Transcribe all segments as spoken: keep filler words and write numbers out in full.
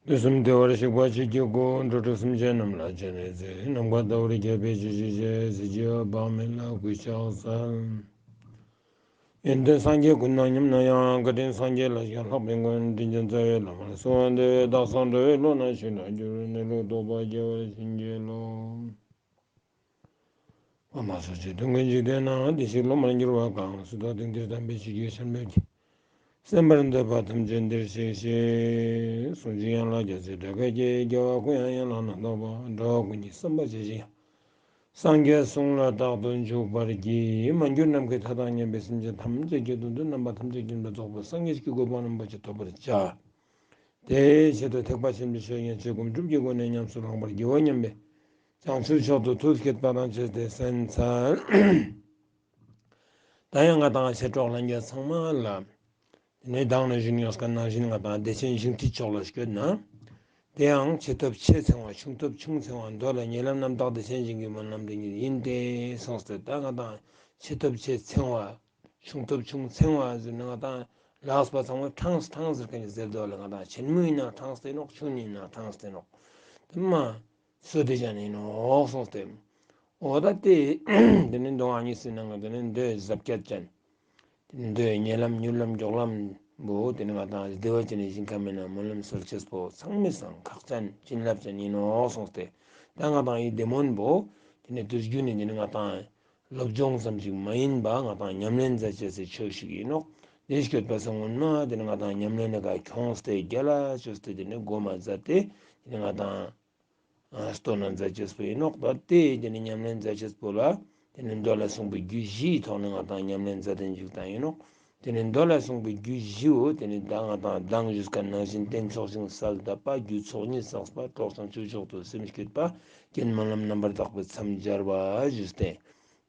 དུས་གསུམ་བདེ་བར་གཤེགས་པ་ཆོས་ཀྱི་སྐུ། འགྲོ་དྲུག་སེམས་ཅན་རྣམས་ལ་སྤྱན་རས་གཟིགས། ནམ་མཁའ་ཟླ་བར་ཁྱབ་པའི་ཆོས་ཀྱི་རྗེ། གཟི་བརྗིད་འོད་དཔག་མེད་ལ་གུས་ཕྱག་འཚལ། ཡོན་ཏན་སངས་རྒྱས་ཀུན་དང་མཉམ་ན་ཡང་། བཀའ་དྲིན་སངས་རྒྱས་ལ་སྐྱེས་ལྷག་པའི་མགོན། དྲིན་ཅན་རྩ་བའི་བླ་མར་གསོལ་བ་འདེབས། བདག་སོགས་འགྲོ་བའི་ལུས་ནང་ཞིང་དུ་གྱུར། གནས་ལུགས་རྟོགས་པ་སྐྱེ་བར་བྱིན་གྱིས་རློབས། ཕ་མ་སོགས་ཀྱི་དོན་ཀུན་འཇིག་རྟེན་ན། བདེ་གཤེགས་སློབ་མར་གྱུར་པ་གང་། སུ་དག་དེང་འདིར་དམ་པའི་ཆོས་ཀྱི་ཆར་འབེབས་ཀྱིས། གསན་པར་འདོད་པ་ཐམས་ཅད་འདིར་གཤེགས་ཤིག། གསུང་ཞིང་ཡན་ལག་རྒྱ་མཚོའི་སྒྲ་སྐད་ཀྱིས། རྒྱལ་བ་ཀུན་དབྱངས་ཡན་ལག་སྣ་ཚོགས་པ། འགྲོ་བ་ཀུན་གྱི་བསམ་པ་ཇི་བཞིན་དབྱངས། སངས་རྒྱས་གསུང་ལ་རྟག་ཏུ་འཇུག་པར་བགྱི། མ་གྱུར་ནམ་མཁའི་མཐའ་དང་མཉམ་པའི་སེམས་ཅན་ཐམས་ཅད་ཀྱི་དོན་དུ་རྣམ་པ་ཐམས་ཅད་ཀྱི་ལ་སོགས་པ་སངས་རྒྱས་ཀྱི་གོ་འཕང་རིན་པོ་ཆེ་ཐོབ་པར་བྱ། དེའི་ཆེད་དུ་ཐེག་པ་ཆེན་པོའི་ཆོས་ཉན་ཆོས་སྒོམ་སྒྲུབ་ཀྱི་སྒོ་ནས་ཉམས་སུ་བླང་བར་བགྱིའོ་སྙམ་པའི་བྱང་ཆུབ་མཆོག་ཏུ་ཐུགས་བསྐྱེད་པ་དང་བཅས་ཏེ་གསན་འཚལ། ད་ཡང་ང་དང་མཆེད་གྲོགས་ལྷན་རྒྱས་ཚང་མ་ལ། དེ་ནས་མདང་ནས་ཞུས་ཡོད་པ་ནང་བཞིན་ང་དང་བདེ་ཆེན་ཞིང་ཁྲིད་ཕྱོགས་ལ་བསྐྱོད་ན། དེ་ཡང་ཆེ་ཐོབ་ཆེ་ཚང་བ། ཆུང་ཐོབ་ཆུང་ཚང་བ། མདོ་ལ་ཉེ་ལམ་རྣམ་དག་བདེ་ཆེན་ཞིང་གི་སྨོན་ལམ་འདི་ཉིད་ཡིན་ཏེ་གསུངས་ཏེ། ད་ང་དང་ཆེ་ཐོབ་ཆེ་ཚང་བ། ཆུང་ཐོབ་ཆུང་ཚང་བ་ཟེར་ན་ང་དང་ལགས་པ་ཚང་མ་ཕྲེང་ཕྲེང་ཟེར་མཁན་གྱི་ཟེར་དོ་ལ། ང་དང་ཆེན་མོ་ཡིན་ན་ཕྲེང་སྟེ་ནོག་ཆུང་ཡིན་ན་ཕྲེང་སྟེ་ནོག་དེ་མ་སོ་དེ་ཅན་ཡིན་ནོག་གསུངས་ཏེ། འོ་ད་དེ་དེ་ནི་མདོ་ཨ་ནི་ཟེར་ན་ང་དེ་ནི་མདོའི་ཟབ་རྒྱས་ཅན། དེ་ནི་མདོའི་ཉེ་ལམ་མྱུར་ལམ་མགྱོགས་ལམ་པོ་དེ་ནི་ང་དང་བདེ་བ་ཅན་ནི་ཞིང་ཁམས་ཡིན་ན་སྨོན་ལམ་གསལ་བྱེད་པོ་ཚང་མའི་སང་ཁག་ཅན་བྱིན་རླབས་ཅན་ཡིན་ནོག་གསུངས་ཏེ། ད་ང་དང་ཡི་བདེ་སྨོན་པོ་དེ་ནི་དུས་རྒྱུན་ནི་དེ་ནི་ང་དང་སློབ་སྦྱོང་ཙམ་ཞིག་མ་ཡིན་པ་ང་དང་ཉམས་ལེན་མཛད་བྱེད་སའི་ཆོས་ཤིག་ཡིན་ནོག་དེ་སྐྱོད་པ་སང་སྔོན་མ་དེ་ནི་ང་དང་ཉམས་ལེན་ནི་ཀ་ཁྱོངས་ཏེ་རྒྱ་ལ་བཅོས་ཏེ་དེ་ནི་སྒོ་མ་མཛད་དེ་དེ་ནི་ང་དང་སྟོན་ན་མཛད་བྱེད་པོ་ཡིན་ནོག་ད་དེ་དེ་ནི་ཉམས་ལེན་མཛད་བྱེད་པོ་ལ་དེ་ནི་མདོ་ལ་གསུངས་པའི་རྒྱུད་བཞིའི་ཐོག་ནས་ང་དང་ཉམས་ལེན་མཛད་དེ་འཇུག་སྟངས་ཡིན་ནོག་དེ་ནི་མདོ་ལ་གསུངས་པའི་རྒྱུད་བཞི་བོ་དེ་ནི་ད་ང་དང་མདང་ཞུས་ཀ་ནང་བཞིན་རྟེན་ཚོགས་ཞིང་གསལ་གདབ་པ། རྒྱུད་ཚོགས་གཉིས་བསགས་པ། གྲོགས་དང་ཆོས་མཆོག་ཏུ་སེམས་བསྐྱེད་པ། རྐྱེན་སྨོན་ལམ་རྣམ་པར་དག་པའི་མཚམས་སྦྱར་བ་ཞུས་ཏེ།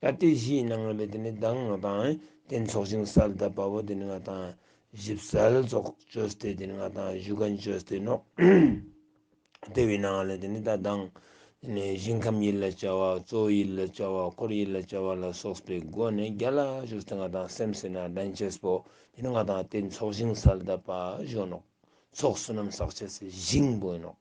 ད་དེ་བཞིའི་ནང་ལས་དེ་ནི་མདང་ང་དང་རྟེན་ཚོགས་ཞིང་གསལ་གདབ་པ་བོ་དེ་ནི་ང་དང་ཞིབ་གསལ་ཙོགས་བཅོས་ཏེ་དེ་ནི་ང་དང་ཞུ་མཁན་བཅོས་ཏེ་ནོག་དེ་བའི་ནང་ལས་དེ་ནི་ད་མདང་དེ་ནི་ཞིང་ཁམས་ཡིད་ལ་བྱ་བ། གཙོ་བོ་ཡིད་ལ་བྱ་བ། འཁོར་ཡིད་ལ་བྱ་བ་ལ་སོགས་པའི་སྒོ་ནས་རྒྱ་ལ་བཅོས་ཏེ་ང་དང་སེམས་ཟེར་ན་དྲན་བྱེད་པོ་དེ་ནི་ང་དང་རྟེན་ཚོགས་ཞིང་གསལ་གདབ་པ་ཞུ་ནོག་ཚོགས་བསོད་ནམས་བསགས་བྱེད་སའི་ཞིང་པོ་ཡིན་ནོག་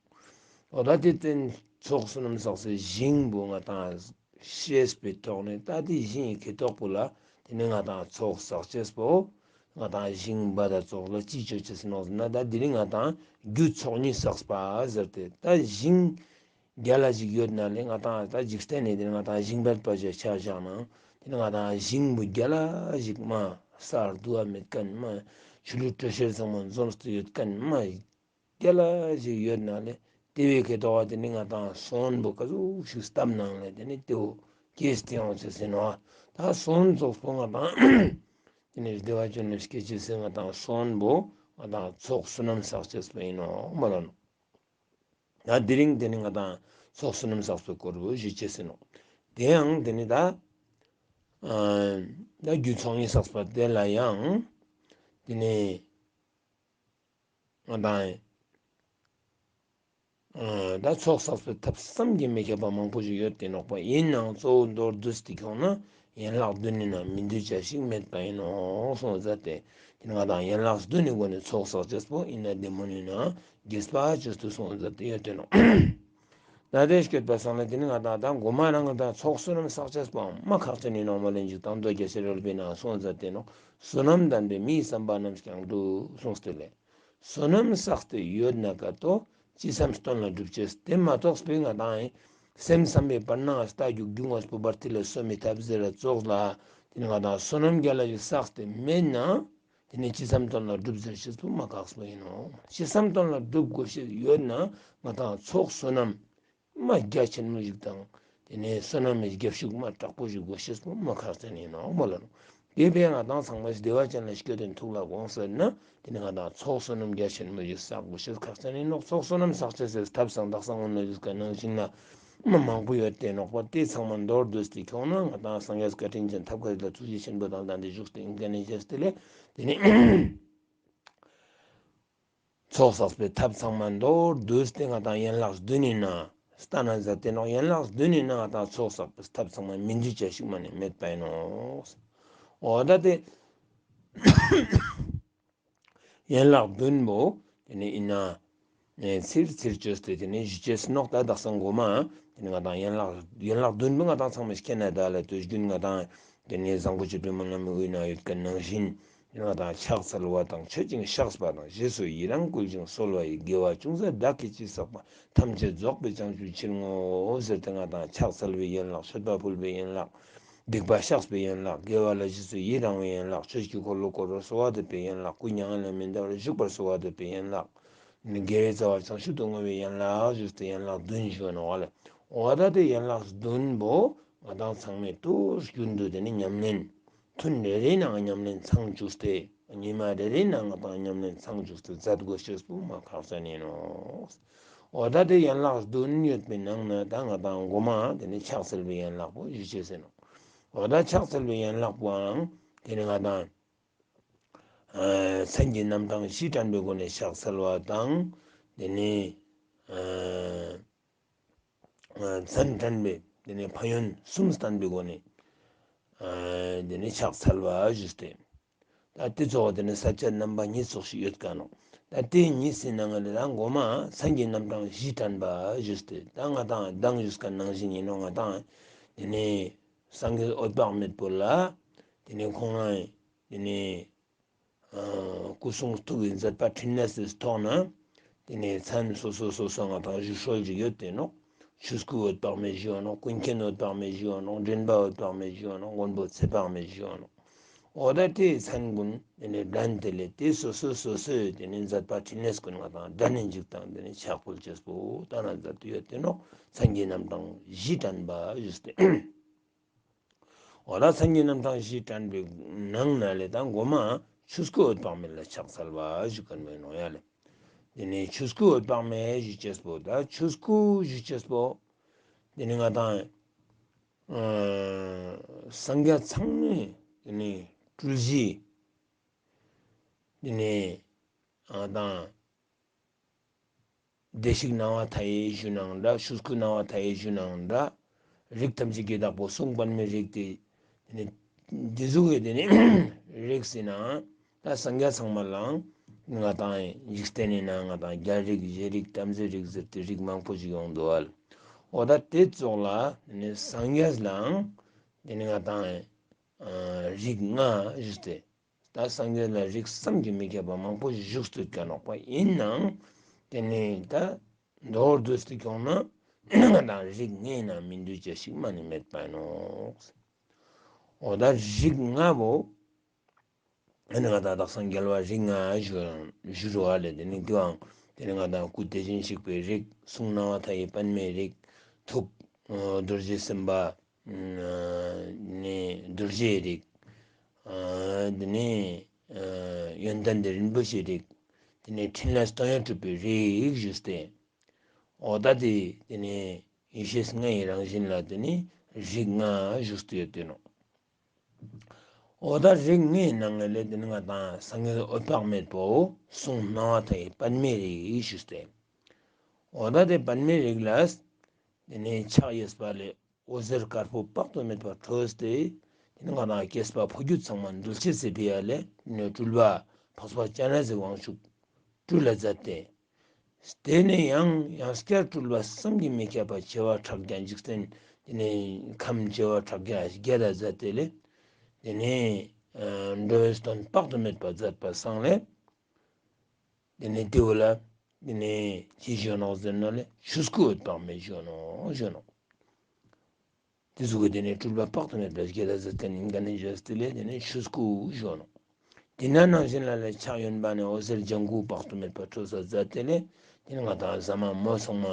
འོ་ད་དེ་རྟེན་ཚོགས་བསོད་ནམས་བསགས་སའི་ཞིང་པོ་ང་དང་ཤེས་པའི་ཐོག་ནས་ད་དེ་ཞིང་ཡི་ཁེ་ཐོག་པོ་ལ་དེ་ནི་ང་དང་ཚོགས་བསགས་བྱེད་པོ་ང་དང་ཞིང་པ་དང་ཚོགས་ལ་ཅི་བཅོ་བྱེད་ཟེར་ནོག་ཟེར་ན། ད་དེ་རིང་ང་དང་རྒྱུད་ཚོགས་གཉིས་བསགས་པ་ཟེར་ཏེ། ད་ཞིང་རྒྱ་ལ་ཞིག་ཡོད་ན་ལས་ང་དང་ད་འཇིག་རྟེན་ནས་དེ་ནི་ང་དང་ཞིང་པ་པ་ཞིག་ཆ་བཞག་ན་དེ་ནི་ང་དང་ཞིང་པོ་རྒྱ་ལ་ཞིག་མ་ས་རྡུལ་བ་མེད་མཁན་མ་ཆུ་ལུད་དྲོད་གཤེར་ཚང་མ་འཛོམས་ཏེ་ཡོད་མཁན་མ་རྒྱ་ལ་ཞིག་ཡོད་ན་ལས་དེ་བའི་ཁེ་ཐོག་དེ་ནི་ང་དང་སོན་པོ་ག་ཟུག་ཞིག་བཏབ་ནང་ལས་དེ་ནི་དེ་བོ་སྐྱེས་ཏེ་ཡོང་ཚེ་ཟེར་ནོག་ད་སོན་ཚོགས་པོ་ང་དང་དེ་ནི་བདེ་བ་ཅན་ནི་སྐྱེ་ཅེས་ཟེར་ང་དང་སོན་པོ་ང་དང་ཚོགས་བསོད་ནམས་བསགས་ཅེས་པོ་ཡིན་ནོག་མ་ལ་ནོག་ད་དེ་རིང་དེ་ནི་ང་དང་ཚོགས་བསོད་ནམས་བསགས་པའི་སྐོར་བོ་ཞུ་ཅེས་ཟེར་ནོག་དེ་ཡང་དེ་ནི་ད་ཨ་ད་རྒྱུད་ཚོགས་གཉིས་བསགས་པ་དེ་ལ་ཡང་དེ་ནི་ང་དང་ཨ་ད་ཚོགས་བསགས་པའི་ཐབས་བསམ་གྱིས་མི་ཁྱབ་པ་མང་པོ་ཞིག་ཡོད་དེ་ནོག་པ། ཡིན་ནའང་གཙོ་བོ་མདོར་བསྡུས་ཏེ་ཁྱོང་ན་ཡན་ལག་བདུན་ཡིན་ན་མི་འདུས་བྱ་ཞིག་མེད་པ་ཡིན་ནོག་གསུངས་མཛད་དེ། དེ་ནི་ང་དང་ཡན་ལག་བདུན་ནི་སྒོ་ནས་ཚོགས་བསགས་ཅེས་པོ་ཡིན་ན་བདེ་སྨོན་ཡིན་ན་དགེ་བ་བཅོས་ཏེ་གསུངས་མཛད་དེ་ཡོད་དེ་ནོག་ད་དེ་སྐྱོད་པ་སང་ལ་དེ་ནི་ང་དང་ད་མགོ་མ་རང་གི་ད་ཚོགས་བསོད་ནམས་བསགས་ཅེས་པོའང་མ་ཁག་ཅན་ཡིན་ནོག་མ་ལན་ཅིག་དང་མདོ་རྒྱ་ཆེར་རོལ་པའི་ནང་གསུངས་མཛད་དེ་ནོག་བསོད་ནམས་ལྡན་པས་མིའི་བསམ་པ་རྣམས་ཀྱང་འགྲུབ་གསུངས་ཏེ་ལས། བསོད་ནམས་བསགས་ཏེ་ཡོད་ན་ཀ་ཏོ་ཅི་བསམ་དོན་ལ་འགྲུབ་ཅེས། དེ་མ་གཏོགས་པའི་ང་དང་ཡིན་སེམས་བསམ་པའི་བར་སྣང་ལྟ་རྒྱུ་རྒྱུ་དངོས་པོ་བར་ཐི་ལ་སོ་མི་ཐབས་ཟེར་ར་ཙོགས་ལ་དེ་ནི་ང་དང་བསོད་ནམས་རྒྱ་ལ་ཞིག་བསགས་ཏེ་མེད་ན་དེ་ནི་ཅི་བསམ་དོན་ལ་འགྲུབ་ཟེར་ཤེས་པོ་མ་ཁག་པོ་ཡིན་ནོག་ཅི་བསམ་དོན་ལ་འགྲུབ་དགོས་ཤེས་ཡོད་ན་ང་དང་ཚོགས་བསོད་ནམས་མ་རྒྱ་ཆེན་མོ་ཞིག་དང་། དེ་ནས་བསོད་ནམས་རྒྱབ་ཤུགས་མ་དྲག་པོ་ཞིག་དགོས་ཤེས་པོ་མ་ཁག་ཅན་ཡིན་ནོག་མ་ལ་ནོག་དེ་བས་ང་དང་ཚང་མ་བདེ་བ་ཅན་ལ་སྐྱོད་དེ་ཐུགས་ལ་དགོངས་ཟེར་ན་དེ་ནི་ང་དང་ཚོགས་བསོད་ནམས་རྒྱ་ཆེན་མོ་ཞིག་བསགས་དགོས་ཤེས་ཁག་ཅན་ཡིན་ནོག་ཚོགས་བསོད་ནམས་བསགས་ཅེས་ཟེར་ཐབས་སང་དག་སང་འོ་ན་ཞུས་ཀ་ནང་བཞིན་ལ་མ་མང་པོ་ཡོད་དེ་ནོག་པ། དེ་ཚང་མ་མདོར་བསྡུས་ཏེ་ཁྱོང་ན་ང་དང་སངས་རྒྱས་བཀའ་དྲིན་ཅན་ཐབས་མཁས་ལ་ཐུགས་རྗེ་ཆེན་པོ་དང་ལྡན་ཏེ་བཞུགས་ཏེ་ཡིན་མཁན་ནི་ཅེས་དེ་ལས་དེ་ནི། ཚོགས་བསགས་པའི་ཐབས་ཚང་མ་མདོར་བསྡུས་ཏེ་ང་དང་ཡན་ལག་བདུན་ཡིན་ན་ལྟ་ན་མཛད་དེ་ནོག་ཡན་ལག་བདུན་ཡིན་ན་ང་དང་ཚོགས་བསགས་པའི་ཐབས་ཚང་མ་མི་འདུས་བྱ་ཞིག་མ་ནི་མེད་པ་ཡིན་ནོག་འོ་ད་དེ་ཡན་ལག་བདུན་པོ་དེ་ནི་ཡིན་ན་ ཚིར་ཚིར་བཅོས་ཏེ་དེ་ནས་ཞུ་ཅེས་ནོག་ད་དག་ས་མགོ་མ་དེ་ནས་ང་དང་ཡན་ལག་ཡན་ལག་བདུན་པོ་ང་དང་ཚང་མས་མཁྱེན་ན་ད་ལ་དུས་རྒྱུན་ང་དང་དེ་ནས་བཟང་པོ་སྤྱོད་པའི་སྨོན་ལམ་དབུས་ན་ཡོད་མཁན་ནང་བཞིན། ང་དང་ཕྱག་འཚལ་བ་དང་མཆོད་ཅིང་བཤགས་པ་དང་རྗེས་སུ་ཡི་རང་བསྐུལ་ཞིང་གསོལ་བ་ཡི་དགེ་བ་ཅུང་ཟད་བདག་གིས་ཅི་བསགས་པ་ཐམས་ཅད་རྫོགས་པའི་བྱང་ཆུབ་ཕྱིར་བསྔོའོ་ཟེར་ཏེ་ང་དང་ཕྱག་འཚལ་བའི་ཡན་ལག་མཆོད་པ་ཕུལ་བའི་ཡན་ལག་སྡིག་པ་བཤགས་པའི་ཡན་ལག་དགེ་བ་ལ་རྗེས་སུ་ཡི་རང་བའི་ཡན་ལག་ཆོས་ཀྱི་འཁོར་ལོ་བསྐོར་བར་གསོལ་བ་འདེབས་པའི་ཡན་ལག་སྐུ་མྱ་ངན་ལས་མི་འདའ་བར་བཞུགས་པར་གསོལ་བ་འདེབས་པའི་ཡན་ལག་དགེ་བའི་རྩ་བ་བྱང་ཆུབ་ཏུ་བསྔོ་བའི་ཡན་ལག་ཞུས་ཏེ་ཡན་ལག་བདུན་ཞུ་ནོག་ལ། འོ་ད་དེ་ཡན་ལག་བདུན་པོ་ང་དང་ཚང་མས་ཏོག་རྒྱུན་དུ་དེ་ནི་ཉམས་ལེན། ཐུན་རེ་རེའི་ནང་ཉམས་ལེན་ཚང་བཅུག་སྟེ། ཉི་མ་རེ་རེའི་ནང་ང་དང་ཉམས་ལེན་ཚང་བཅུག་སྟེ་མཛད་དགོས་ཤེས་པོ་མ་ཁག་ཅན་ཡིན་ནོ། འོ་ད་དེ་ཡན་ལག་བདུན་ཡོད་པའི་ནང་ན་ད་ང་དང་མགོ་མ་དེ་ནི་ཕྱག་འཚལ་བའི་ཡན་ལག་པོ་ཞུ་ཅེས་ཡིན་ནོ། འོ་ད་ཕྱག་འཚལ་བའི་ཡན་ལག་པོའང་དེ་ནི་ང་དང་མཚན་གྱི་རྣམ་གྲངས་བཞི་དྲན་པའི་སྒོ་ནས་ཕྱག་འཚལ་བ་དང་། དེ་ནི་མཚན་དྲན་པའི་དེ་ནི་ཕན་ཡོན་གསུམ་བསྟན་པའི་སྒོ་ནས་དེ་ནི་ཕྱག་འཚལ་བ་ཞུས་ཏེ། ད་དེ་ཚོགས་དེ་ནི་ས་བཅད་རྣམ་པ་གཉིས་ཚོགས་ཤིག་ཡོད་ཀ་ནོ། ད་དེ་གཉིས་སི་ནང་ལ་ད་མགོ་མ་མཚན་གྱི་རྣམ་གྲངས་བཞི་དྲན་པ་ཞུས་ཏེ། ད་ང་དང་མདང་ཞུས་ཀ་ནང་བཞིན་ཡིན་ནོ། ང་དང་དེ་ནི་སངས་རྒྱས་འོད་དཔག་མེད་པོ་ལ་དེ་ནི་ཁོང་རང་དེ་ནི་སྐུ་གསུང་ཐུགས་ཀྱི་མཛད་པ་འཕྲིན་ལས་སི་ཐོག་ན་དེ་ནས་མཚན་སོ་སོ་སོ་སོ་ང་དང་བཞུགས་སྲོལ་ཅིག་ཡོད་དེ་ནོ། ཆོས་སྐུ་འོད་དཔག་མེད་ཞུ་ནོ། ཀུན་མཁྱེན་འོད་དཔག་མེད་ཞུ་ནོ། འདྲེན་པ་འོད་དཔག་མེད་ཞུ་ནོ། མགོན་པོ་ཚེ་དཔག་མེད་ཞུ་ནོ། འོ་ད་དེའི་མཚན་ཀུན་དེ་ནས་དྲན་དེ་ལས་དེ་སོ་སོ་སོ་སོའི་དེ་ནས་མཛད་པ་འཕྲིན་ལས་ཀུན་ང་དང་དྲན་ནས་འཇུག་དང་དེ་ནས་ཕྱག་ཕུལ་ཅེས་པོ་ད་ན་མཛད་དུ་ཡོད་དེ་ནོ། མཚན་གྱི་རྣམ་གྲངས་བཞི་དྲན་པ་ཞུས་ཏེ། འོ་ད་མཚན་གྱི་རྣམ་གྲངས་བཞི་དྲན་པའི་ནང་ན་ལས་ད་མགོ་མ་ཆོས་སྐུ་འོད་དཔག་མེད་ལ་ཕྱག་འཚལ་བ་ཞུ་མཁན་མེད་ནོ་ཡ་ལེ། དེ་ནས་ཆོས་སྐུ་འོད་དཔག་མེད་ཞུ་ཅེས་པོ་ད་ཆོས་སྐུ་ཞུ་ཅེས་པོ། དེ་ནི་ང་དང་སངས་རྒྱས་ཚང་མའི་དེ་ནི་སྤྲུལ་གཞི། དེ་ནི་ང་དང་བདེ་གཤེགས་སྣང་བ་མཐའ་ཡས་ཞུ་ནའང་འདྲ། ཆོས་སྐུ་སྣང་བ་མཐའ་ཡས་ཞུ་ནའང་འདྲ། རིགས་ཐམས་ཅད་ཀྱི་བདག་པོ་གསུང་པདྨའི་རིགས་ཏེ། དེ་ནི་འདི་ཟུག་གི་དེ་ནི་རིགས་ཟེར་ན་ད་སངས་རྒྱས་ཚང་མ་ལའང་ང་དང་འཇིག་རྟེན་ནི་ན་ང་དང་རྒྱལ་རིགས་རྗེ་རིགས་བྲམ་ཟེ་རིགས་ཟེར་ཏེ་རིགས་མང་པོ་ཞིག་ཡོང་འདུག་བ། འོ་ད་དེ་ཚོགས་ལ་དེ་ནི་སངས་རྒྱས་ལའང་དེ་ནི་ང་དང་རིགས་ལྔ་ཞུས་ཏེ། ད་སངས་རྒྱས་ལ་རིགས་བསམ་གྱིས་མི་ཁྱབ་པ་མང་པོ་བཞུགས་སུ་བཀའ་ནོག་པ་ཡིན་ནའང་དེ་ནི་ད་མདོར་བསྡུས་ཏེ་ཁྱོང་ན་ང་དང་རིགས་ལྔའི་ནང་མི་འདུས་ཅེས་ཤིག་མ་ནི་མེད་པ་ནོག། འོ་ད་རིགས་ལྔ་བོ་ཨ་ནི་ང་དང་དག་ས་རྒྱལ་བ་རིགས་ལྔ་ཞུ་ཞུ་རུ་བ་ལས་དེ་ནི་དེའང་དེ་ནི་ང་དང་སྐུ་དེ་བཞིན་གཤེགས་པའི་རིགས། གསུང་སྣང་བ་མཐའ་ཡས་པདྨའི་རིགས། ཐུགས་རྡོ་རྗེ་སེམས་དཔའ། ནི་རྡོ་རྗེའི་རིགས། དེ་ནས་ཡོན་ཏན་དེ་རིན་པོ་ཆེའི་རིགས། དེ་ནས་འཕྲིན་ལས་སྟོང་ཉིད་གྲུབ་པའི་རིགས་ཞུས་ཏེ། འོ་ད་དེ་དེ་ནས་ཡེ་ཤེས་ལྔ་ཡི་རང་བཞིན་ལ་དེ་ནས་རིགས་ལྔ་ཞུས་ཏེ་ཡོད་དེ་ནོ། འོ་ད་རིགས་ལྔའི་ནང་ལས་དེ་ནི་ང་དང་སངས་རྒྱས་འོད་དཔག་མེད་པོ་གསུང་སྣང་བ་མཐའ་ཡས་པདྨའི་རིགས་ཞུས་ཏེ། འོ་ད་དེ་པདྨའི་རིགས་ལ་དེ་ནས་ཕྱག་གཡས་པ་ལས་འོད་ཟེར་དཀར་པོ་དཔག་ཏུ་མེད་པ་འཕྲོས་ཏེ། དེ་ནི་ང་དང་སྐྱེས་པ་ཕོ་རྒྱུད་ཚང་མ་འདུལ་བྱེད་ཟེར་བའི་ཡ་ལས་དེ་ནས་སྤྲུལ་པ་འཕགས་པ་སྤྱན་རས་གཟིགས་དབང་ཕྱུག་སྤྲུལ་ལ་མཛད་དེ། དེ་ནས་ཡང་ཡང་བསྐྱར་སྤྲུལ་པ་བསམ་གྱིས་མི་ཁྱབ་པ་བྱེ་བ་ཕྲག་བརྒྱ་འཇིག་རྟེན་དེ་ནས་ཁམས་བྱེ་བ་ཕྲག་བརྒྱ་བརྒྱད་དང་མཛད་དེ་ལས། དེ་ནས་འགྲོ་བའི་དོན་དཔག་ཏུ་མེད་པ་མཛད་པ་སང་ལས། དེ་ནས་དེ་བོ་ལ་དེ་ནས་ཅི་ཞུ་ནོག་ཟེར་ན་ལས་ཆོས་སྐུ་འོད་དཔག་མེད་ཞུ་ནོག་ཞུ་ནོག། དེ་ཟུག་གི་དེ་ནས་སྤྲུལ་པ་དཔག་ཏུ་མེད་པ་བརྒྱད་དང་མཛད་དེ་ནི་ག་ནས་བྱས་ཏེ་ལས་དེ་ནས་ཆོས་སྐུ་ཞུ་ནོག། དེ་ན་ནང་བཞིན་ལ་ལས་ཕྱག་གཡོན་པ་ནས་འོད་ཟེར་ལྗང་གུ་དཔག་ཏུ་མེད་པ་འཕྲོས་ས་མཛད་དེ་ལས་དེ་ནི་ང་དང་ཟ་མ་མོ་ཚང་མ་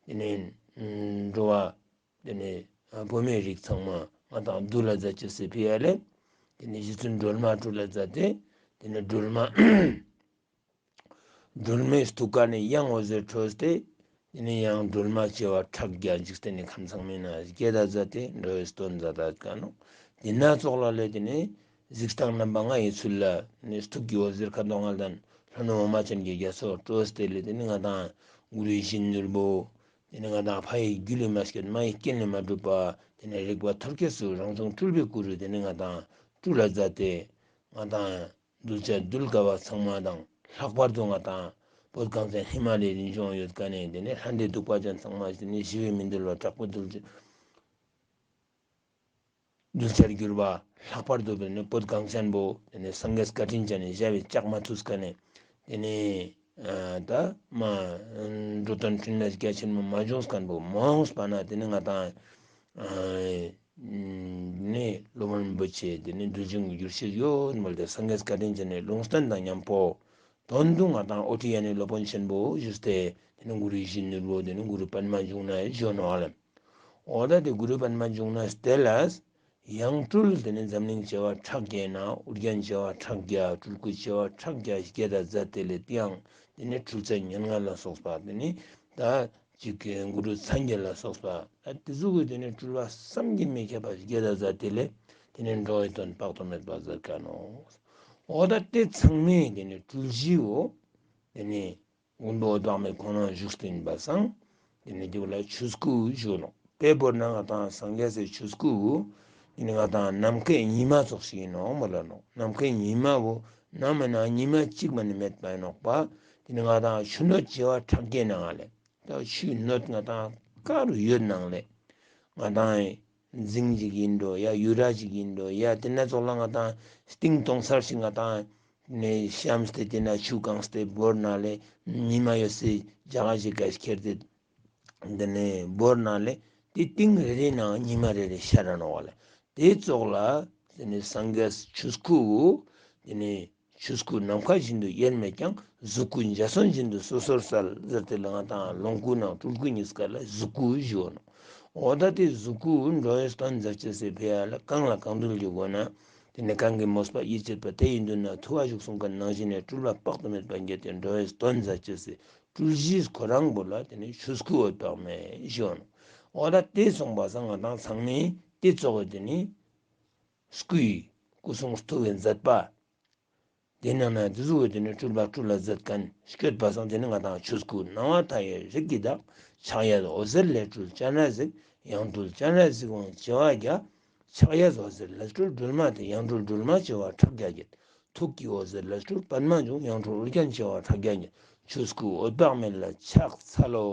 དེ་ནས་འགྲོ་བ་དེ་ནས་བུད་མེད་རིགས་ཚང་མ་ང་དང་འདུལ་ལ་མཛད་ཅེས་སི་ཕི་ཡ་ལས་དེ་ནས་རྗེ་བཙུན་སྒྲོལ་མ་སྤྲུལ་ལ་མཛད་དེ་དེ་ནས་སྒྲོལ་མ། སྒྲོལ་མའི་ཐུགས་ཀ་ནས་ཡང་འོད་ཟེར་འཕྲོས་ཏེ། དེ་ནས་ཡང་སྒྲོལ་མ་བྱེ་བ་ཕྲག་བརྒྱ་འཇིག་རྟེན་ནི་ཁམས་ཚང་མའི་ནང་བསྐྱེད་ད་མཛད་དེ་འགྲོ་བའི་དོན་མཛད་ད་ག་ནོ། དེ་ན་ཙོགས་ལ་ལས་དེ་ནས་གཟིགས་སྟངས་རྣམ་པ་ལྔ་ཡི་ཚུལ་ལ་ནི་ཐུགས་ཀྱི་འོད་ཟེར་ཁ་དོག་ལྔ་ལྡན་ལྷོ་ནུབ་འོ་མ་ཅན་གྱི་རྒྱ་མཚོ་སྤྲོས་ཏེ་ལས་དེ་ནས་ང་དང་གུ་རུའི་བཞིན་ནོར་བུ། དེ་ནས་ང་དང་ཕ་ཡི་རྒྱུད་ལས་མ་སྐྱེས་མ་ཡི་རྐྱེན་ལས་མ་གྲུབ་པ། དེ་ནས་རིག་པ་ཐོལ་སྐྱེས་སུ་རང་བྱུང་སྤྲུལ་པའི་སྐུ་རུ་དེ་ནས་ང་དང་སྤྲུལ་ལ་མཛད་དེ། ང་དང་གདུལ་བྱ་གདུལ་དཀའ་བ་ཚང་མ་དང་ལྷག་པར་དུ་ང་དང་ བོད་གངས་ཅན་ཧི་མ་ལའི་རི་ལྗོངས་ཡོད་མཁན་ནས་དེ་ནས་ལྷ་འདྲེ་གདུག་པ་ཅན་ཚང་མ་དེ་ནས་ཞི་བའི་མི་འདུལ་བ་དྲག་པོ་གདུལ་གདུལ་བྱར་གྱུར་པ། ལྷག་པར་དུ་དེ་ནས་བོད་གངས་ཅན་པོ་དེ་ནས་སངས་རྒྱས་བཀའ་དྲིན་ཅན་ནས་ཞི་བའི་ལྕགས་མ་ཐུག་མཁན་ནས་དེ་ནས་ད་མ་འགྲོ་དོན་འཕྲིན་ལས་རྒྱ་ཆེན་མོ་མ་བྱུང་མཁན་པོ་མ་འོངས་པ་ན་དེ་ནས་ང་དང་ནས་སློབ་དཔོན་རིན་པོ་ཆེ་དེ་ནས་གདུལ་བྱུང་གི་འགྱུར་ཕྱིར་ཡོད་མོལ་ཏེ་སངས་རྒྱས་བཀའ་དྲིན་ཅན་ནས་ལུང་བསྟན་དང་མཉམ་པོ། དོན་དུ་ང་དང་ཨོ་ཊི་ཡ་ནས་སློབ་དཔོན་ཆེན་པོ་ཞུས་ཏེ་དེ་ནི་གུ་རུ་ཡིད་བཞིན་ནོར་བུ་དེ་ནི་གུ་རུ་པདྨ་འབྱུང་གནས་བཞུགས་ནོ་ཨ་ལམ། འོ་ད་དེ་གུ་རུ་པདྨ་འབྱུང་གནས་དེ་ལ་ཡང་སྤྲུལ་དེ་ནི་འཛམ་གླིང་བྱེ་བ་ཕྲག་བརྒྱའི་ནང་ཨོ་རྒྱན་བྱེ་བ་ཕྲག་བརྒྱ་སྤྲུལ་སྐུ་བྱེ་བ་ཕྲག་བརྒྱ་བརྒྱད་དང་མཛད་དེ་ལས་དེའང་དེ་ནི་སྤྲུལ་བྱེད་ཉེར་ལྔ་ལ་སོགས་པ་དེ་ནི་ད་ཅིག་གི་གུ་རུ་སངས་རྒྱས་ལ་སོགས་པ་ད་དེ་ཟུག་གི་དེ་ནི་སྤྲུལ་པ་བསམ་གྱིས་མི་ཁྱབ་པ་བརྒྱད་དང་མཛད་དེ་ལས་དེ་ནི་འགྲོ་བའི་དོན་དཔག་ཏུ་མེད་པ་མཛད་མཁན་ནོ། འོ་ད་དེ་ཚང་མས་དེ་ནི་སྤྲུལ་གཞིའོ། དེ་ནི་མགོན་པོ་འོད་དཔག་མེད་ཁོང་རང་བཞུགས་སྟེ་ཡིན་པ་སང་། དེ་ནི་དེ་བོ་ལ་ཆོས་སྐུ་ཞུ་ནོ། དཔེ་བོར་ན་ང་དང་སངས་རྒྱས་སའི་ཆོས་སྐུ། དེ་ནི་ང་དང་ནམ་མཁའི་ཉི་མ་ཙོགས་ཤིག་ཡིན་ནོ་མོལ་ལ་ནོ། ནམ་མཁའི་ཉི་མ་བོ་ནམ་མ་ན་ཉི་མ་གཅིག་མ་ནི་མེད་པ་ཡིན་ནོག་པ། དེ་ནི་ང་དང་ཆུ་སྣོད་བྱེ་བ་ཕྲག་བརྒྱའི་ནང་ལས། ད་ཆུའི་སྣོད་ང་དང་ག་རུ་ཡོད་ནང་ལས། ང་དང་རྫིང་ཅིག་ཡིན་འགྲོ་ཡ་ཡུ་ར་ཅིག་ཡིན་འགྲོ་ཡ་དེ་ན་ཙོགས་ལ་ང་དང་སྟེང་གཏོང་ཚར་ཞིག་ང་དང་ནས་བཤམས་ཏེ་དེ་ན་ཆུ་བཀང་སྟེ་བོར་ན་ལས་ཉི་མ་ཡོད་སའི་རྒྱ་གར་ཞིག་ག་ཁྱེར་ཏེ་འདི་ནས་བོར་ན་ལས་དེ་སྟེང་རེ་རེ་ནང་ཉི་མ་རེ་རེ་ཤར་ར་ནོ་བ་ལས་དེ་ཙོགས་ལ་དེ་ནས་སངས་རྒྱས་ཆོས་སྐུ་དེ་ནས། ཆོས་སྐུ་ནམ་མཁའ་བཞིན་དུ་དབྱེར་མེད་ཀྱང་། གཟུགས་སྐུ་འཇའ་ཚོན་བཞིན་དུ་སོ་སོར་གསལ། ཟེར་དེ་ལ་ང་དང་ལོངས་སྐུ་ནང་སྤྲུལ་སྐུ་གཉིས་ཀ་ལ་གཟུགས་སྐུ་ཞུ་ནོ། འོ་ད་དེ་གཟུགས་སྐུ་འགྲོ་བའི་དོན་མཛད་ཅེས་སི་ཕི་ཡ་ལ་གང་ལ་གང་འདུལ་གྱི་སྒོ་ན། དེ་ནི་གང་གི་མོས་པ་ཡིད་ཆེས་པ་དེ་ཡི་མདུན་ན་ཐུ་བ་བཞུགས་གསུང་མཁན་ནང་བཞིན་ནས་སྤྲུལ་པ་དཔག་ཏུ་མེད་པ་བརྒྱད་དེ་འགྲོ་བའི་དོན་མཛད་ཅེས་སི་སྤྲུལ་གཞི་ཁོ་རང་བོ་ལ་དེ་ནི་ཆོས་སྐུ་འོད་དཔག་མེད་ཞུ་ནོ། འོ་ད་དེ་སོང་པ་སང་ང་དང་ཚང་མས་དེ་གཙོ་བོ་དེ་ནི། སྐུའི་སྐུ་གསུང་ཐུགས་ཀྱི་མཛད་པ། དེ་ནང་ན་དེ་གཟུགས་དེ་ནི་སྤྲུལ་པ་སྤྲུལ་ལ་མཛད་མཁན་སྐྱོད་པ་སང་དེ་ནི་ང་དང་ཆོས་སྐུ་སྣང་བ་མཐའ་ཡས་རིགས་ཀྱི་བདག། ཕྱག་གཡས་འོད་ཟེར་ལས་སྤྲུལ་སྤྱན་རས་གཟིགས། ཡང་སྤྲུལ་སྤྱན་རས་གཟིགས་དབང་བྱེ་བ་བརྒྱ། ཕྱག་གཡས་འོད་ཟེར་ལས་སྤྲུལ་སྒྲོལ་མ་སྟེ། ཡང་སྤྲུལ་སྒྲོལ་མ་བྱེ་བ་ཕྲག་བརྒྱ་བརྒྱད། ཐུགས་ཀྱི་འོད་ཟེར་ལས་སྤྲུལ་པདྨ་འབྱུང་། ཡང་སྤྲུལ་ཨོ་རྒྱན་བྱེ་བ་ཕྲག་བརྒྱ་བརྒྱད། ཆོས་སྐུ་འོད་དཔག་མེད་ལ་ཕྱག་འཚལ་ལོ།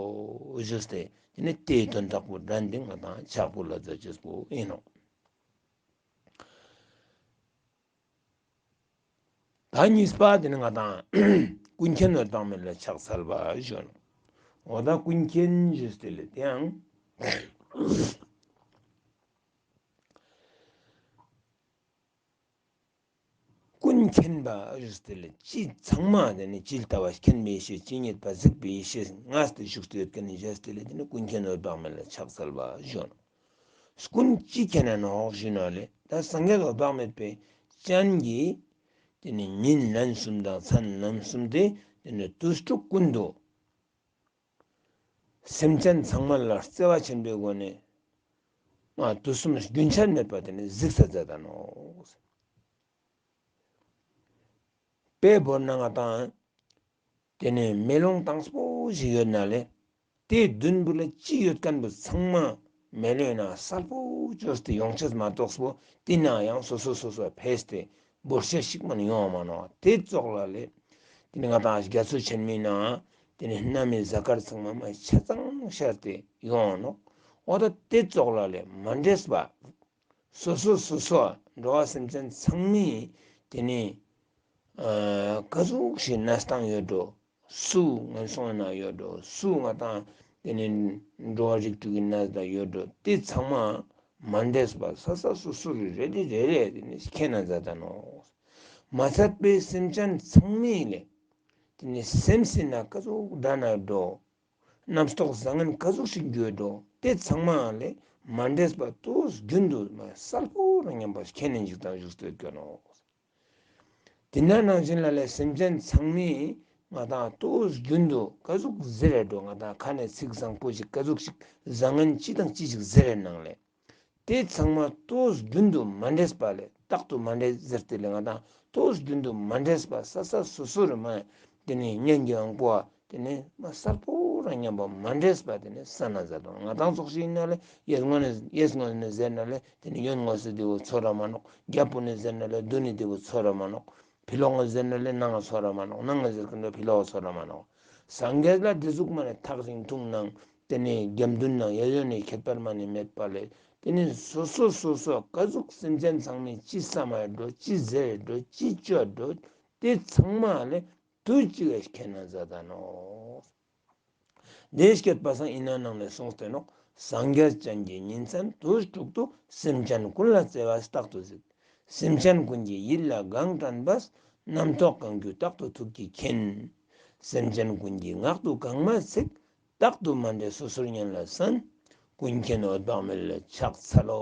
ཞུས་ཏེ་དེ་ནི་དེའི་དོན་དག་པོ་འདྲ་འདི་ང་དང་ཕྱག་པོ་ལ་མཛད་ཅེས་པོ་ཡིན་ནོ། ད་གཉིས་པ་དེ་ནི་ང་དང་ཀུན་མཁྱེན་འོད་དཔག་མེད་ལ་ཕྱག་འཚལ་བ་ཞུ་ནོ། འོ་ད་ཀུན་མཁྱེན་ཞུས་ཏེ་ལས་དེའང་ཀུན་མཁྱེན་པ་ཞུས་ཏེ་ལས་ཅི་ཚང་མ་དེ་ནི་ཇི་ལྟ་བ་མཁྱེན་པའི་ཡེ་ཤེས་ཇི་སྙེད་པ་གཟིགས་པའི་ཡེ་ཤེས་མངའ་སྟེ་བཞུགས་ཏེ་ཡོད་མཁན་ནི་ཞུས་ཏེ་ལས་དེ་ནི་ཀུན་མཁྱེན་འོད་དཔག་མེད་ལ་ཕྱག་འཚལ་བ་ཞུ་ནོ། ཀུན་ཅི་མཁྱེན་ན་ནོག་ཞུས་ན་ལས་ད་སངས་རྒྱས་འོད་དཔག་མེད་པའི་སྤྱན་གྱིས་དེ་ནི་ཉིན་ལན་གསུམ་དང་མཚན་ལན་གསུམ་སྟེ་དེ་ནི་དུས་དྲུག་ཀུན་ཏུ་སེམས་ཅན་ཚང་མ་ལ་བརྩེ་བ་ཆེན་པོའི་སྒོ་ནས་ང་དུས་གསུམ་རྒྱུན་ཆད་མེད་པ་དེ་ནི་གཟིགས་ས་མཛད་ད་ནོག། དཔེ་བོར་ན་ང་དང་དེ་ནས་མེ་ལོང་དྭངས་པོ་ཞིག་ཡོད་ན་ལས། དེའི་མདུན་བུ་ལ་ཅི་ཡོད་མཁན་པོ་ཚང་མ་མེ་ལོང་ན་གསལ་པོ་བཅོས་ཏེ་ཡོང་ཆེས་མ་གཏོགས་པོ་དེ་ན་ཡང་སོ་སོ་སོ་སོ་ཕེས་ཏེ་འབོར་ཆེ་ཞིག་མ་ནི་ཡོང་བ་མ་ནོག། དེ་ཙོགས་ལ་ལས་དེ་ནི་ང་དང་རྒྱ་མཚོ་ཆེན་མོའི་ནང་དེ་ནི་གནམ་མེད་གཟའ་སྐར་ཚང་མ་མ་ཆ་ཚང་ཤར་ཏེ་ཡོང་ནོག། འོ་ད་དེ་ཙོགས་ལ་ལས་མ་འདྲེས་པ། སོ་སོ་སོ་སོ་འགྲོ་བ་སེམས་ཅན་ཚང་མས་དེ་ནི་ཨ་ག་ཟུག་ཞིག་གནས་སྟངས་ཡོད་འགྲོ། སུ་ངན་སོང་ན་ཡོད་འགྲོ། སུ་ང་དང་དེ་ནི་འགྲོ་བ་རིགས་དྲུག་གི་གནས་ན་ཡོད་འགྲོ། དེ་ཚང་མ་མ་འདྲེས་པ་ས་ས་སོ་སོ་རེ་རེ་རེ་རེ་དེ་ནི་མཁྱེན་ན་མཛད་ད་ནོག། མ་ཚད་པའི་སེམས་ཅན་ཚང་མས་ལས་དེ་ནི་སེམས་སྲིད་ན་ག་ཟུག་འདྲ་ན་འགྲོ། རྣམ་རྟོག་བཟང་ངན་ག་ཟུག་ཞིག་འགྱུར་འགྲོ། དེ་ཚང་མ་ལས་མ་འདྲེས་པ་དུས་རྒྱུན་དུ་མ་གསལ་པོ་རང་མཉམ་པ་མཁྱེན་ནས་འཇིག་དང་བཞུགས་སུ་ཡོད་ཀྱང་ནོ། དེ་ན་ནང་བཞིན་ལ་ལས་སེམས་ཅན་ཚང་མས་ང་དང་དུས་རྒྱུན་དུ་ག་ཟུག་ཟེར་རེ་འགྲོ། ང་དང་ཁ་ནས་ཚིག་བཟང་པོ་ཞིག་ག་ཟུག་ཞིག་བཟང་ངན་ཅི་དང་ཅི་ཞིག་ཟེར་རེ་ནང་ལས། དེ་ཚང་མ་དུས་རྒྱུན་དུ་མ་འདྲེས་པ་ལས་རྟག་ཏུ་མ་འདྲེས་ཟེར་ཏེ་ལས་ང་དང་དུས་རྒྱུན་དུ་མ་འདྲེས་པ་ས་ས་སོ་སོ་རུ་མ་དེ་ནས་སྙན་གྱི་དབང་པོ་དེ་ནས་མ་གསལ་པོ་རང་མཉམ་པ་མ་འདྲེས་པ་དེ་ནས་གསལ་ན་མཛད་དོ། ང་དང་ཚོགས་ཤིག་ཡིན་ན་ལས་གཡས་ངོས་ནས་གཡས་ངོས་ནས་ཟེར་ན་ལས་དེ་ནས་གཡོན་ངོས་སུ་དེ་བོ་ཚོར་ར་མ་ནོག། རྒྱབ་པོ་ནས་ཟེར་ན་ལས་མདུན་ནས་དེ་བོ་ཚོར་ར་མ་ནོག། ཕི་ལོགས་ངོས་ཟེར་ན་ལས་ནང་ཚོར་ར་མ་ནོག། ནང་ངོས་ཟེར་གི་འདུག་ཕི་ལོགས་ཚོར་ར་མ་ནོག། སངས་རྒྱས་ལ་དེ་ཟུག་མ་ནས་ཐག་རིང་ཐུང་ནང་དེ་ནས་རྒྱབ་མདུན་ནང་ཡ་ཡོ་ནས་ཁྱད་པར་མ་ནས་མེད་པ་ལས། དེ་ནས་སོ་སོ་སོ་སོ་ག་ཟུག་སེམས་ཅན་ཚང་མས་ཅི་བསམ་ཡ་འགྲོ། ཅི་ཟེར་འགྲོ། ཅི་སྤྱོད་འགྲོ། དེ་ཚང་མ་ལས་དུས་གཅིག་ལ་མཁྱེན་ན་མཛད་ད་ནོ། དེ་སྐད་པ་སང་ཨིན་ན་ནང་ལས་གསུངས་ཏེ་ནོ། སངས་རྒྱས་བཅས་ཀྱིས་ཉིན་མཚན་དུས་དྲུག་ཏུ། སེམས་ཅན་ཀུན་ལ་བརྩེ་བ་རྟག་ཏུ་གཟིགས། སེམས་ཅན་ཀུན་གྱི་ཡིད་ལ་གང་དྲན་པ། རྣམ་རྟོག་གང་གྱུར་རྟག་ཏུ་ཐུགས་ཀྱིས་མཁྱེན། སེམས་ཅན་ཀུན་གྱི་ངག་ཏུ་གང་མ་ཚིག། རྟག་ཏུ་མ་འདྲེས་སོ་སོར་ཉན་ལ་གསན། ཀུན་མཁྱེན་འོད་དཔག་མེད་ལ་ཕྱག་འཚལ་ལོ།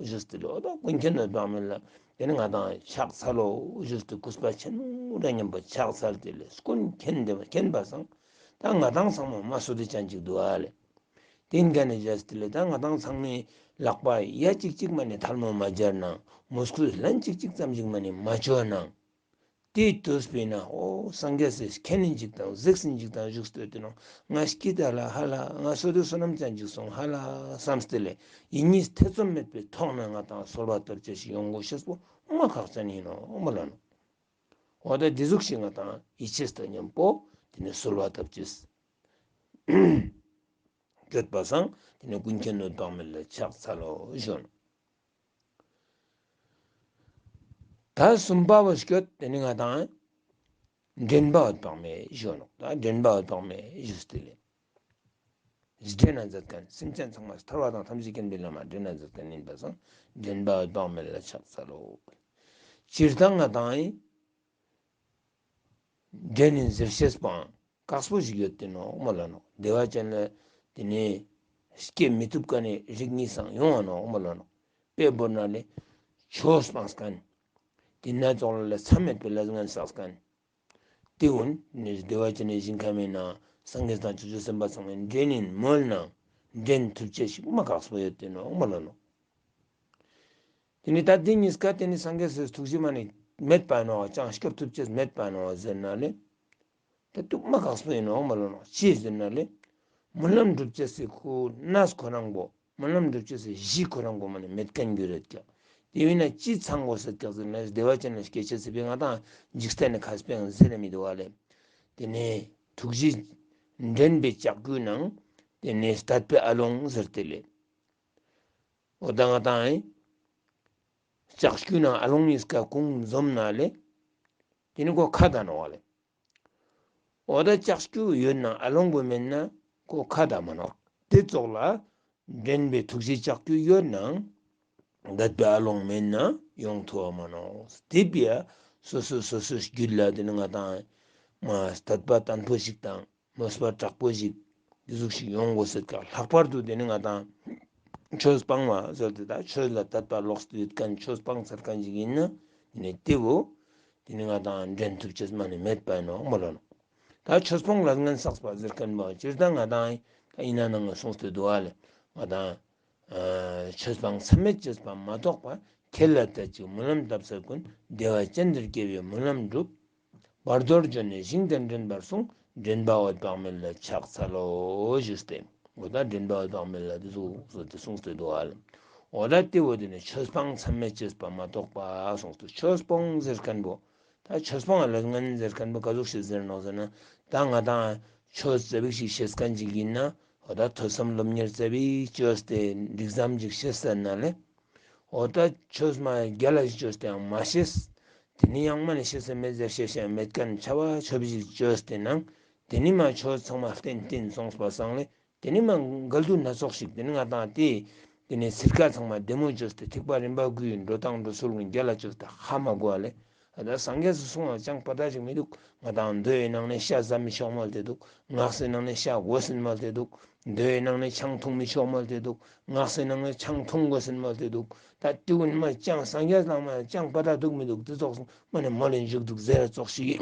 ཞུས་ཏེ་ལོ། ད་ཀུན་མཁྱེན་འོད་དཔག་མེད་ལ་དེ་ནི་ང་དང་ཕྱག་འཚལ་ལོ་ཞུས་ཏེ་གུས་པ་ཆེན་མོ་ར་མཉམ་པོ་ཕྱག་འཚལ་ཏེ་ལས། ཀུན་མཁྱེན་འདི་མཁྱེན་པ་སང་ད་ང་དང་ཚང་མ་མ་སུ་དེ་ཅན་ཅིག་འདུག་ཨ་ལེ། དེ་འགའ་ནས་བྱས་ཏེ་ལས་ད་ང་དང་ཚང་མའི་ལག་པ་ཡ་གཅིག་གཅིག་མ་ནས་ཐལ་མོ་མ་སྦྱར་ནང་། མོས་གུས་ལན་གཅིག་གཅིག་ཙམ་ཞིག་མ་ནས་མ་བྱོས་ནང་། དེའི་དུས་པས་ན་ཨོ་སངས་རྒྱས་སི་མཁྱེན་ནི་ཅིག་དང་གཟིགས་སི་ཅིག་དང་བཞུགས་སྟོད་དེ་ནང་ང་སྐྱིད་ད་ལ་ཧ་ལ། ང་སོ་དུ་བསོད་ནམས་ཅན་ཅིག་སོང་ཧ་ལ་བསམ་སྟེ་ལས། ཡིད་གཉིས་ཐེ་ཚོམ་མེད་པའི་ཐོག་ནས་ང་དང་གསོལ་བ་བཏབ་ཅེས་ཤིག་ཡོང་དགོས་ཤེས་པོ་མ་ཁག་ཅན་ཡིན་ནོ་མ་ལ་ནོ། འོ་ད་འདི་ཟུག་ཞིག་ང་དང་ཡིད་ཆེས་དང་མཉམ་པོ་དེ་ནས་གསོལ་བ་བཏབ་ཅེས། སྐྱོད་པ་སང་དེ་ནས་ཀུན་མཁྱེན་འོད་དཔག་མེད་ལ་ཕྱག་འཚལ་ལོ་ཞུ་ནོ། ད་གསུམ་པ་བོ་སྐྱོད་དེ་ནི་ང་དང་འདྲེན་པ་འོད་དཔག་མེད་ཞུ་ནོ། ད་འདྲེན་པ་འོད་དཔག་མེད་ཞུས་ཏེ་ལས། འདྲེན་ན་མཛད་མཁན། སེམས་ཅན་ཚང་མ་ཐར་བ་དང་ཐམས་ཅད་མཁྱེན་པའི་ལམ་ལ་འདྲེན་ན་མཛད་མཁན་ཡིན་པ་སང་འདྲེན་པ་འོད་དཔག་མེད་ལ་ཕྱག་འཚལ་ལོ། སྤྱིར་བཏང་ང་དང་ཡིན། འདྲེན་ནི་ཟེར་ཤེས་པའང་དཀགས་པོ་ཞིག་ཡོད་དེ་ནོ་མ་ལ་ནོ། བདེ་བ་ཅན་ལ་དེ་ནས་སྐྱེ་མི་ཐུབ་ཀ་ནས་རིགས་གཉིས་སང་ཡོང་བ་ནོ་མ་ལ་ནོ། དཔེ་བོར་ན་ལས་ཆོས་སྤངས་མཁན། དེ་ན་ཙོག་ལ་ལས་མཚམས་མེད་པའི་ལས་ངན་བསགས་མཁན། དེ་འོན་ནི་བདེ་བ་ཅན་ནི་ཞིང་ཁམས་ཡིན་ན་སངས་རྒྱས་དང་བྱང་ཆུབ་སེམས་དཔའ་ཚང་མས་འདྲེན་ནི་མོལ་ན་འདྲེན་ཐུབ་ཅེས་ཤིག་མ་དཀགས་པོ་ཡོད་དེ་ནོ་མ་ལ་ནོ། དེ་ནི་ད་དེ་གཉིས་ཀ་དེ་ནི་སངས་རྒྱས་སི་ཐུགས་རྗེ་མ་ནི་མེད་པ་ནོ། ཅང་སྐྱོབ་ཐུབ་ཅེས་མེད་པ་ནོ་ཟེར་ན་ལེ། ད་དུ་མ་དཀགས་པོ་ཡིན་ནོ་མ་ལ་ནོ། ཅི་ཟེར་ན་ལེ། སྨོན་ལམ་སྒྲུབ་ཅེས་སི་ཁོ་གནས་ཁོ་རང་གོ། སྨོན་ལམ་སྒྲུབ་ཅེས་སི་གཞི་ཁོ་རང་གོ་མ་ནི་མེད་མཁན་གྱུར་རེད་ཀྱག། དེ་བས་ན་ཅི་ཚང་དགོས་ཟེར་ཀྱག་ཟེར་ན་བདེ་བ་ཅན་ལ་སྐྱེ་ཅེས་སི་བས་ང་དང་འཇིག་རྟེན་ནི་ཁ་སྤེང་ཟེར་རེ་མི་འདུག་བ་ལེ། དེ་ནས་ཐུགས་རྗེ་འདྲེན་པའི་ལྕགས་ཀྱུ་ནང་དེ་ནས་དད་པའི་ཨ་ལོང་ཟེར་ཏེ་ལེ། འོ་ད་ང་དང་ཡིན། ལྕགས་ཀྱུ་ནང་ཨ་ལོང་གཉིས་ཀ་གུང་འཛོམས་ན་ལེ། དེ་ནི་ཁོ་ཁ་དང་ནོ་བ་ལེ། འོ་ད་ལྕགས་ཀྱུ་ཡོད་ན་ཨ་ལོང་གོ་མེད་ན་ཁོ་ཁ་དང་མ་ནོ། དེ་ཙོག་ལ་འདྲེན་པའི་ཐུགས་རྗེ་ལྕགས་ཀྱུ་ཡོད་ནའང་དད་པའི་ཨ་ལོང་མེད་ན་ཡོང་ཐུབ་བ་མ་ནོ། དེ་བས་སོ་སོ་སོ་སོའི་རྒྱུད་ལ་དེ་ནི་ང་དང་མ་དད་པ་བརྟན་པོ་ཞིག་དང་མོས་པ་དྲག་པོ་ཞིག་དེ་ཟུག་ཞིག་ཡོང་དགོས་ཟེར་ཀྱང་ལྷག་པར་དུ་དེ་ནི་ང་དང་ཆོས་སྤང་བ་ཟེར་ཏེ་ད་ཆོས་ལ་དད་པ་ལོགས་སུ་ཡོད་མཁན་ཆོས་སྤང་ཚར་མཁན་ཞིག་ཡིན་ན་དེ་ནི་དེ་བོ་དེ་ནི་ང་དང་འདྲེན་ཐུབ་ཅེས་མ་ནི་མེད་པ་ཡིན་ནོ་མ་ལ་ནོ། ད་ཆོས་སྤོང་ལ་ངན་བསགས་པ་ཟེར་མཁན་པོ་སྤྱིར་བཏང་ང་དང་ད་ཡིན་ན་ནང་ང་གསུངས་ཏེ་འདུག་བ་ལེ། ང་དང་ཆོས་སྤང་མཚམས་མེད་བྱེད་པ་མ་གཏོགས་པ། ཁྱེད་ལ་ལྟ་ཅི་སྨོན་ལམ་བཏབ་ཚད་ཀུན། བདེ་བ་ཅན་དུ་སྐྱེ་བའི་སྨོན་ལམ་སྒྲུབ། བར་དོར་འབྱོར་ནས་ཞིང་དེར་འདྲེན་པར་གསུངས། འདྲེན་པ་འོད་དཔག་མེད་ལ་ཕྱག་འཚལ་ལོ་ཞུས་ཏེ། འོ་ད་འདྲེན་པ་འོད་དཔག་མེད་ལ་དེ་ཚོ་ཚོ་དེ་གསུངས་ཏེ་འདུག་བ་ལེ། འོ་ད་དེ་བོ་དེ་ནི་ཆོས་སྤང་མཚམས་མེད་བྱེད་པ་མ་གཏོགས་པ་གསུངས་ཏེ། ཆོས་སྤོང་ཟེར་མཁན་པོ། ད་ཆོས་སྤང་ལ་ངན་ཟེར་མཁན་པོ་ག་ཟུག་ཞིག་ཟེར་ནོག་ཟེར་ན། ད་ང་དང་ཆོས་ཙེ་བིག་ཞིག་ཤེས་མཁན་ཅིག་ཡིན་ན། འོ་ད་ཐོས་བསམ་སློབ་གཉེར་ཙེ་བིག་བཅོས་ཏེ་འགྲིག་ཙམ་ཅིག་ཤེས་ཟེར་ན་ལེ། འོ་ད་ཆོས་མ་རྒྱ་ལ་ཞིག་བཅོས་ཏེ་ཡང་མ་ཤེས། དེ་ནི་ཡང་མ་ནི་ཤེས་ས་མེད་ཟེར་ཤེས་ཤེས་མེད་མཁན་ཆ་བ་ཆོས་ཞིག་བཅོས་ཏེ་ནང་། དེ་ནི་མ་ཆོས་ཚང་མ་བརྟན་བརྟན་སོང་པ་སང་ལེ། དེ་ནི་མ་འགལ་འདུ་སྣ་ཚོགས་ཤིག་དེ་ནི་ང་དང་དེ། དེ་ནི་ཚིར་ཀ་ཚང་མ་བདེ་མོ་བཅོས་ཏེ་ཐེག་པ་རིམ་པ་དགུའི་འགྲོ་སྟངས་འགྲོ་ཚུལ་གྱི་རྒྱ་ལ་བཅོས་ཏེ་ཧ་མ་གོ་བ་ལེ། ཨ་ད་སངས་རྒྱས་སུ་གསུང་བ་ཅང་པ་ད་ཅིག་མི་འདུག། ང་དང་མདོའི་ནང་ནས་ཤ་ཟ་མི་ཆོག་མོལ་ཏེ་འདུག། སྔགས་སི་ནང་ནས་ཤ་དགོས་ཟིན་མོལ་ཏེ་འདུག། མདོའི་ནང་ནས་ཆང་འཐུང་མི་ཆོག་མོལ་ཏེ་འདུག། སྔགས་སི་ནང་ནས་ཆང་འཐུང་དགོས་ཟིན་མོལ་ཏེ་འདུག། ད་དེ་ཀུན་མ་ཅང་སངས་རྒྱས་ལ་མ་ཅང་པ་ད་འདུག་མི་འདུག། དེ་ཚོགས་མ་ནས་མོལ་ལེ་འཇུག་འདུག་ཟེར་ཙོགས་ཤིག།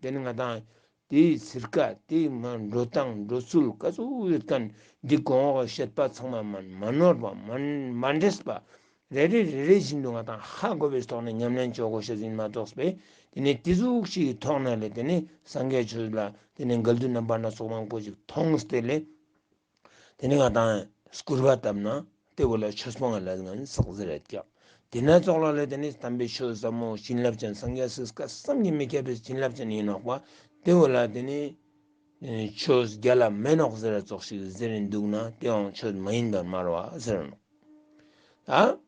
དེ་ནི་ང་དང་དེའི་ཚིར་ཀ་དེའི་མ་འགྲོ་སྟངས་འགྲོ་ཚུལ་ག་ཚོད་ཡོད་མཁན་འདི་གོང་འོག་བཤད་པ་ཚང་མ་མ་མ་ནོར་བ་མ་མ་འདྲེས་པ། རེ་རེ་རེ་རེ་བཞིན་དུ་ང་དང་ཧ་གོ་བའི་ཐོག་ནས་ཉམས་ལེན་བྱེད་དགོས་ཤེས་ཡིན་མ་གཏོགས་པས། དེ་ནས་དེ་ཟུག་ཞིག་གི་ཐོག་ནས་ལས་དེ་ནས་སངས་རྒྱས་ཆོས་ལ་དེ་ནས་འགལ་འདུ་རྣམ་པ་སྣ་ཚོགས་མང་པོ་ཞིག་མཐོང་སྟེ་ལས། དེ་ནས་ང་དང་སྐུར་བ་བཏབ་ན་དེ་བོ་ལ་ཆོས་སྤོང་ལ་ངན་བསགས་ཟེར་རེད་ཀྱག། དེ་ན་ཙོགས་ལ་ལས་དེ་ནས་དམ་པའི་ཆོས་ཟབ་མོ་བྱིན་རླབས་ཅན་སངས་རྒྱས་སི་བཀའ་བསམ་གྱིས་མི་ཁྱབ་པའི་བྱིན་རླབས་ཅན་ཡིན་ནོག་པ། དེ་བོ་ལ་དེ་ནས། ཆོས་རྒྱལ་ལ་མེད་ནོག་ཟེར་ཙོགས་ཤིག་ཟེར་འདུག་ན་དེའང་ཆོས་མ་ཡིན་པར་སྨྲ་བ་ཟེར་ནོག། ད་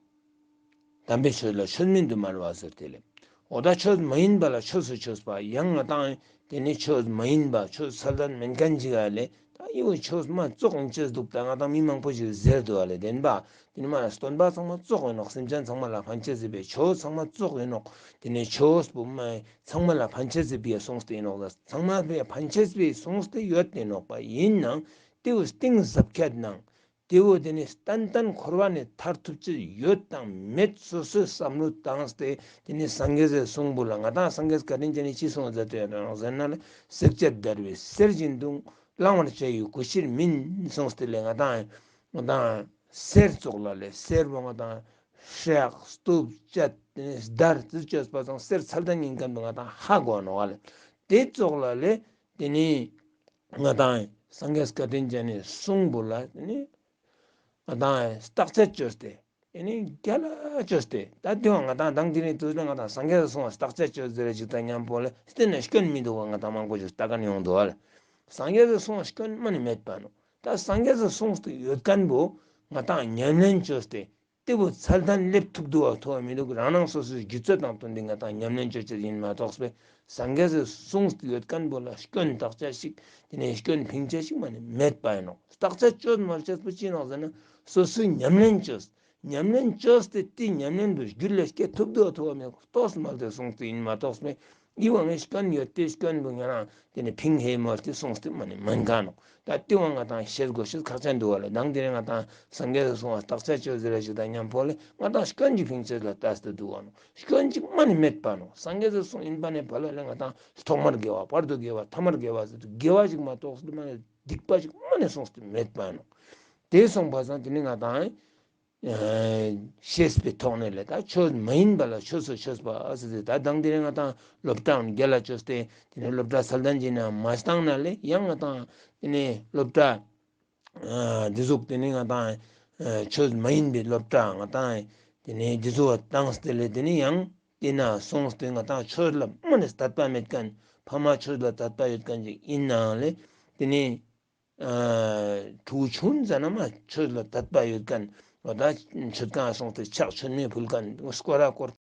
དམ་པའི་ཆོས་ལ་ཆོས་མིན་དུ་སྨྲ་བ་ཟེར་དེ་ལས། འོ་ད་ཆོས་མ་ཡིན་པ་ལ་ཆོས་སུ་ཆོས་པ་ཡང་ང་དང་དེ་ནི་ཆོས་མ་ཡིན་པ་ཆོས་ཚད་ལྡན་མིན་མཁན་ཅིག་ཨ་ལས། ད་ཡིའུ་ཆོས་མ་ཙོགས་ཡིན་ཅེས་འདུག། ད་ང་དང་མི་མང་པོ་ཞིག་ཟེར་འདུག་ཨ་ལས། བདེན་པ། དེ་ནི་མ་ལ་སྟོན་པ་ཚང་མ་ཙོགས་ཡིན་ནོག། སེམས་ཅན་ཚང་མ་ལ་ཕན་ཆེས་ཟེར་བའི་ཆོས་ཚང་མ་ཙོགས་ཡིན་ནོག། དེ་ནི་ཆོས་པོ་མ་ཚང་མ་ལ་ཕན་ཆེས་ཟེར་བའི་གསུངས་ཏེ་ཡིན་ནོག། ཚང་མ་ལ་ཕན་ཆེས་པའི་གསུངས་ཏེ་ཡོད་དེ་ནོག་པ། ཡིན་ནང་དེའུ་གཏིང་ཟབ་ཁྱད་ནང་དེའུ་དེ་ནི་ཏན་ཏན་འཁོར་བ་ནས་ཐར་ཐུབ་ཅེས་ཡོད་དང་མེད་སོ་སོའི་བསམ་བློ་བཏང་སྟེ། དེ་ནི་སངས་རྒྱས་སི་གསུང་པོ་ལ་ང་དང་སངས་རྒྱས་བཀའ་དྲིན་ཅན་ནི་ཅི་གསུངས་མཛད་དེ་ཡོད་ནོག་ཟེར་ན་ལ། བསྲེགས་བཅད་བརྡར་བའི་གསེར་བཞིན་དུ། བླང་བར་བྱ་ཡི་གོས་ཕྱིར་མིན་གསུངས་ཏེ་ལས། ང་དང་ང་དང་གསེར་ཙོགས་ལ་ལས་གསེར་པོ་ང་དང་བསྲེགས་གཏུབ་བཅད་དེ་ནི་བརྡར་ཙི་བཅོས་པ་དང་གསེར་ཚད་ལྡན་ཡིན་མཁན་པོ་ང་དང་ཧ་གོ་ནོག་ཨ་ལས། དེ་ཙོགས་ལ་ལས་དེ་ནི་ང་དང་སངས་རྒྱས་བཀའ་དྲིན་ཅན་ནི་གསུང་པོ་ལ་དེ་ནི་ང་དང་བརྟག་དཔྱད་བཅོས་ཏེ། དེ་ནི་རྒྱལ་ལ་བཅོས་ཏེ། ད་དེ་བ་ང་དང་དང་དེ་རིང་དུས་ལ་ང་དང་སངས་རྒྱས་སི་གསུང་བ་བརྟག་དཔྱད་བཅོས་ཟེར་རེ་ཅིག་ད་མཉམ་པོ་ལ་བརྟེན་ནས་སྐྱོན་མི་འདུག་བ། ང་དང་མང་པོ་ཞིག་ལྟ་མཁན་ཡོང་འདུག་བ་ལ། སངས་རྒྱས་སི་གསུང་བ་སྐྱོན་མ་ནི་མེད་པ་ནོག། ད་སངས་རྒྱས་སི་གསུང་སྟེ་ཡོད་མཁན་པོ་ང་དང་ཉམས་ལེན་བཅོས་ཏེ། དེ་བོ་ཚད་ལྡན་སླེབས་ཐུབ་འདུག་བ་ཐུབ་བ་མི་འདུག། རང་རང་སོ་སོའི་རྒྱུ་ཚད་དང་བསྟུན་ཏེ་ང་དང་ཉམས་ལེན་བཅོ་ཅེས་ཡིན་མ་གཏོགས་པས། སངས་རྒྱས་སི་གསུངས་ཏེ་ཡོད་མཁན་པོ་ལ་སྐྱོན་བརྟག་དཔྱད་ཞིག། དེ་ནས་སྐྱོན་ཕིང་ཅེས་ཞིག་མ་ནི་མེད་པ་ཡིན་ནོག། བརྟག་དཔྱད་བཅོས་མ་བཅོས་པོ་ཅི་ནོག་ཟེར་ན། སོ་སོའི་ཉམས་ལེན་བཅོས། ཉམས་ལེན་བཅོས་ཏེ་དེ་ཉམས་ལེན་པོ་རྒྱུད་ལ་སྐྱེ་ཐུབ་འདུག་བ་ཐུབ་བ་མི་འདུག། ལྟོས་མ་ལྟོས་གསུངས་ཏེ་ཡིན་མ་གཏོགས་པས། ཡིད་འོང་བའི་སྐྱོན་ཡོད་དེ་སྐྱོན་པོ་ཉེ་རང་དེ་ནི་ཕིང་ཧེ་མོར་དེ་གསུངས་ཏེ་མ་ནི་མིན་ག་ནོག། ད་དེ་བ་ང་དང་ཤེས་དགོས་ཤེས་ཁག་ཅན་འདུག་བ་ལ། དང་དེ་རིང་ང་དང་སངས་རྒྱས་སི་གསུང་བ་བརྟག་དཔྱད་བཅོས་ཟེར་རེ་ཞིག་དང་མཉམ་པོ་ལས་ང་དང་སྐྱོན་གྱི་ཕིང་ཅེས་ལ་ལྟས་ཏེ་འདུག་བ་ནོག། སྐྱོན་གཅིག་མ་ནི་མེད་པ་ནོག། སངས་རྒྱས་སི་གསུང་ཡིན་པ་ནས་བ་ལ་ལས་ང་དང་ཐོག་མར་དགེ་བ། བར་དུ་དགེ་བ། ཐ་མར་དགེ་བ་ཟེར་དུ་དགེ་བ་ཞིག་མ་གཏོགས་སུ་མ་ནི་སྡིག་པ་ཞིག་མ་ནི་གསུངས་ཏེ་མེད་པ་ནོག། དེ་གསུངས་པ་སང་དེ་ནི་ང་དང་ཤེས་པའི་ཐོག་ནས་ལས་ད་ཆོས་མ་ཡིན་པ་ལ་ཆོས་སུ་ཆོས་པ་ཟེར་ཏེ། ད་དང་དེ་རིང་ང་དང་སློབ་གྲྭའང་རྒྱལ་ལ་བཅོས་ཏེ་དེ་ནས་སློབ་གྲྭ་ཚད་ལྡན་ཅིག་ནང་མ་བཏང་ན་ལས་ཡང་ང་དང་དེ་ནས་སློབ་གྲྭ་འདི་ཟུག་དེ་ནས་ང་དང་ཆོས་མ་ཡིན་པའི་སློབ་གྲྭ་ང་དང་དེ་ནས་འདི་ཟུག་བཏང་སྟེ་ལས་དེ་ནས་ཡང་དེ་ན་སོང་སྟེ་ང་དང་ཆོས་ལ་མ་ནི་དད་པ་མེད་མཁན། ཕ་མ་ཆོས་ལ་དད་པ་ཡོད་མཁན་ཅིག་ཡིན་ནའང་ལས་དེ་ནས། ཕྲུ་གུ་ཆུང་ཙམ་ན་མ་ཆོས་ལ་དད་པ་ཡོད་མཁན། འོ་ད་མཆོད་ཁང་སོང་སྟེ་ཕྱག་མཆོད་མེ་ཕུལ་མཁན། སྐོར་ར་སྐོར་